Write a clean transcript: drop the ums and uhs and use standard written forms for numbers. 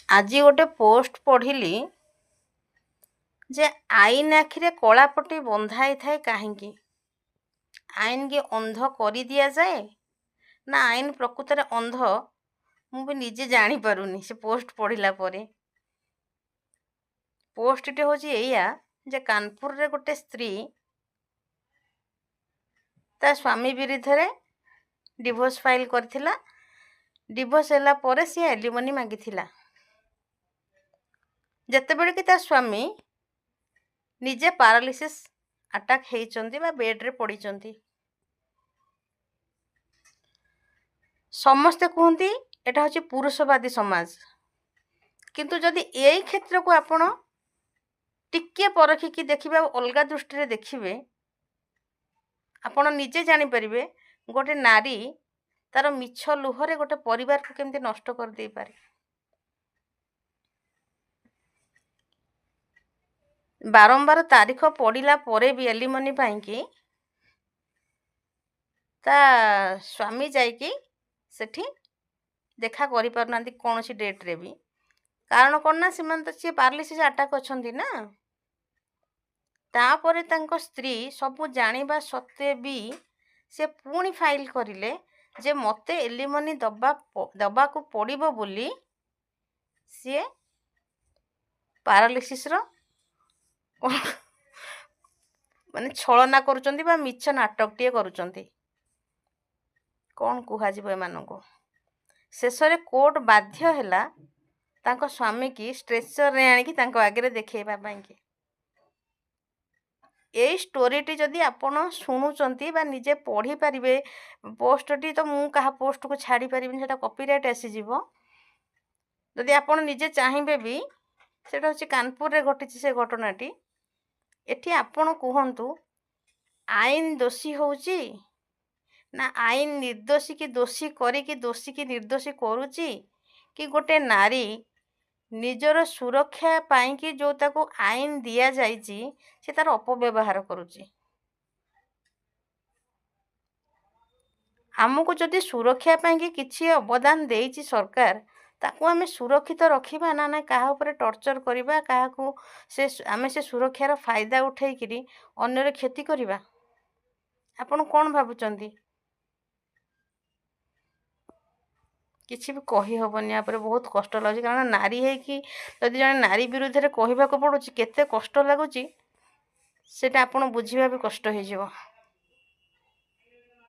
ଆଜି ଗୋଟେ ପୋଷ୍ଟ ପଢ଼ିଲି ଯେ ଆଇନ ଆଖିରେ କଳାପଟି ବନ୍ଧା ହେଇଥାଏ କାହିଁକି? ଆଇନ କି ଅନ୍ଧ କରିଦିଆଯାଏ ନା ଆଇନ ପ୍ରକୃତରେ ଅନ୍ଧ? ମୁଁ ବି ନିଜେ ଜାଣିପାରୁନି ସେ ପୋଷ୍ଟ ପଢ଼ିଲା ପରେ। ପୋଷ୍ଟଟି ହେଉଛି ଏଇଆ ଯେ କାନପୁରରେ ଗୋଟେ ସ୍ତ୍ରୀ ତା ସ୍ୱାମୀ ବିରୁଦ୍ଧରେ ଡିଭୋର୍ସ ଫାଇଲ୍ କରିଥିଲା। ଡିଭୋର୍ସ ହେଲା ପରେ ସିଏ ଆଲିମନି ମାଗିଥିଲା, ଯେତେବେଳେ କି ତା ସ୍ୱାମୀ ନିଜେ ପାରାଲିସିସ୍ ଆଟାକ୍ ହେଇଛନ୍ତି ବା ବେଡ଼୍ରେ ପଡ଼ିଛନ୍ତି। ସମସ୍ତେ କୁହନ୍ତି ଏଇଟା ହେଉଛି ପୁରୁଷବାଦୀ ସମାଜ, କିନ୍ତୁ ଯଦି ଏଇ କ୍ଷେତ୍ରକୁ ଆପଣ ଟିକିଏ ପରଖିକି ଦେଖିବେ ଆଉ ଅଲଗା ଦୃଷ୍ଟିରେ ଦେଖିବେ, ଆପଣ ନିଜେ ଜାଣିପାରିବେ ଗୋଟେ ନାରୀ ତାର ମିଛ ଲୁହରେ ଗୋଟେ ପରିବାରକୁ କେମିତି ନଷ୍ଟ କରିଦେଇପାରେ। ବାରମ୍ବାର ତାରିଖ ପଡ଼ିଲା ପରେ ବି ଏଲିମନି ପାଇଁକି ତା ସ୍ୱାମୀ ଯାଇକି ସେଠି ଦେଖା କରିପାରୁନାହାନ୍ତି କୌଣସି ଡେଟ୍ରେ ବି। କାରଣ କ'ଣ ନା ସେମାନେ ତ ସିଏ ପାରାଲିସିସ୍ ଆଟାକ୍ ଅଛନ୍ତି ନା। ତାପରେ ତାଙ୍କ ସ୍ତ୍ରୀ ସବୁ ଜାଣିବା ସତ୍ତ୍ୱେ ବି ସେ ପୁଣି ଫାଇଲ୍ କରିଲେ ଯେ ମୋତେ ଏଲିମନି ଦେବାକୁ ପଡ଼ିବ ବୋଲି ସିଏ ପାରାଲିସିସ୍ର ମାନେ ଛଳନା କରୁଛନ୍ତି ବା ମିଛ ନାଟକଟିଏ କରୁଛନ୍ତି। କ'ଣ କୁହାଯିବ ଏମାନଙ୍କୁ? ଶେଷରେ କୋର୍ଟ ବାଧ୍ୟ ହେଲା ତାଙ୍କ ସ୍ୱାମୀକି ଷ୍ଟ୍ରେଚରରେ ଆଣିକି ତାଙ୍କ ଆଗରେ ଦେଖେଇବା ପାଇଁକି। ଏଇ ଷ୍ଟୋରିଟି ଯଦି ଆପଣ ଶୁଣୁଛନ୍ତି ବା ନିଜେ ପଢ଼ିପାରିବେ ପୋଷ୍ଟଟି, ତ ମୁଁ କାହା ପୋଷ୍ଟକୁ ଛାଡ଼ି ପାରିବିନି, ସେଇଟା କପିରାଇଟ୍ ଆସିଯିବ। ଯଦି ଆପଣ ନିଜେ ଚାହିଁବେ ବି, ସେଇଟା ହେଉଛି କାନପୁରରେ ଘଟିଛି ସେ ଘଟଣାଟି। ଏଠି ଆପଣ କୁହନ୍ତୁ, ଆଇନ ଦୋଷୀ ହେଉଛି ନା ଆଇନ ନିର୍ଦ୍ଦୋଷୀ କି ଦୋଷୀ କରିକି ଦୋଷୀ କି ନିର୍ଦ୍ଦୋଷୀ କରୁଛି, କି ଗୋଟେ ନାରୀ ନିଜର ସୁରକ୍ଷା ପାଇଁକି ଯେଉଁ ତାକୁ ଆଇନ ଦିଆଯାଇଛି ସେ ତାର ଅପବ୍ୟବହାର କରୁଛି? ଆମକୁ ଯଦି ସୁରକ୍ଷା ପାଇଁକି କିଛି ଅବଦାନ ଦେଇଛି ସରକାର, ତାକୁ ଆମେ ସୁରକ୍ଷିତ ରଖିବା ନା ନା କାହା ଉପରେ ଟର୍ଚର୍ କରିବା, କାହାକୁ ସେ ଆମେ ସେ ସୁରକ୍ଷାର ଫାଇଦା ଉଠେଇକିରି ଅନ୍ୟର କ୍ଷତି କରିବା? ଆପଣ କ'ଣ ଭାବୁଛନ୍ତି? କିଛି ବି କହିହେବନି ୟା ପରେ, ବହୁତ କଷ୍ଟ ଲାଗୁଛି। କାରଣ ନାରୀ ହେଇକି ଯଦି ଜଣେ ନାରୀ ବିରୁଦ୍ଧରେ କହିବାକୁ ପଡ଼ୁଛି, କେତେ କଷ୍ଟ ଲାଗୁଛି ସେଇଟା ଆପଣ ବୁଝିବା ବି କଷ୍ଟ ହେଇଯିବ।